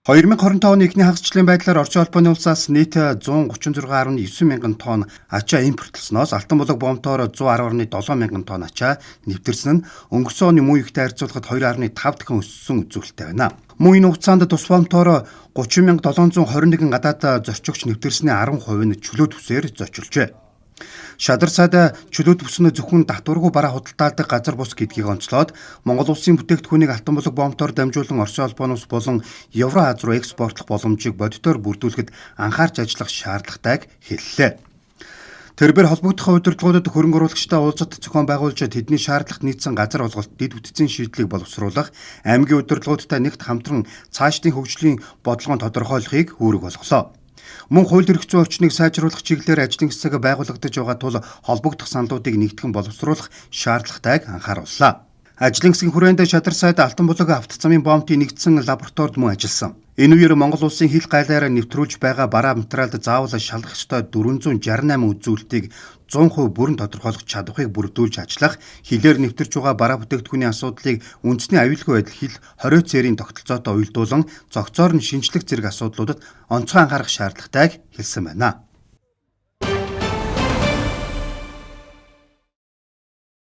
2025 оны эхний хагас жилийн байдлаар Оросын холбооны улсаас нийт 136.9 мянган тонн ачаа импортлосноос Алтан булаг боомтоор 110.7 мянган тонн ачаа нэвтэрсэн нь өнгөрсөн оны мөн үетэй харьцуулахад 2.5 дахин өссөн үзүүлэлттэй байна. Мөн энэ хугацаанд тус боомтоор 30,721 гадаад зорчигч нэвтэрсний 10% нь чөлөө твсээр зочилжээ. Шадар сайд чөлөө твс нь зөвхөн татваргүй бараа худалдаалдаг газар бус гэдгийг онцлоод, Монгол улсын бүтээгдэхүүнийг алтан булаг боомтоор дамжуулан Оросын холбооны улс болон Евроаз руу экспортлох боломжийг бодитоор бүрдүүлэхэд анхаарч ажиллах шаардлагатайг хэллээ. Тэрбээр холбогдох удирдлагуудад хөрөнгө оруулагчтай уулзалт зохион байгуулж, тэдний шаардлагат нийцсэн газар олголт, дэд бүтцийн шийдлийг боловсруулах, аймгийн удирдлагуудтай нэгт хамтран цаашдын хөгжлийн бодлогоо тодорхойлохыг үүрэг болголоо. Мөн хууль эрх зүйн орчныг сайжруулах чиглэлээр ажлын хэсэг байгуулагдаж байгаа тул холбогдох саналуудыг нэгтгэн боловсруулах шаардлагатайг анхаарууллаа. Ажлын хэсгийн хүрээнд Шадар сайд Алтан булаг авто замын боомтын нэгдсэн лабораторид мөн ажилласан. Энэ үеэр Монгол улсын хил гайлаар нэвтрүүлж байгаа бараа материалд заавал шалгах ёстой 468 үзүүлэлтийг 100% бүрэн тодорхойлох чадварыг бүрдүүлж ажиллах, хилээр нэвтэрч байгаа бараа бүтээгдэхүүний асуудлыг үндэсний аюулгүй байдал, хил хорио цэрийн тогтолцоотой уялдуулан цогцоор нь шинжлэх зэрэг асуудлуудад онцгой анхаарах шаардлагатайг хэлсэн байна.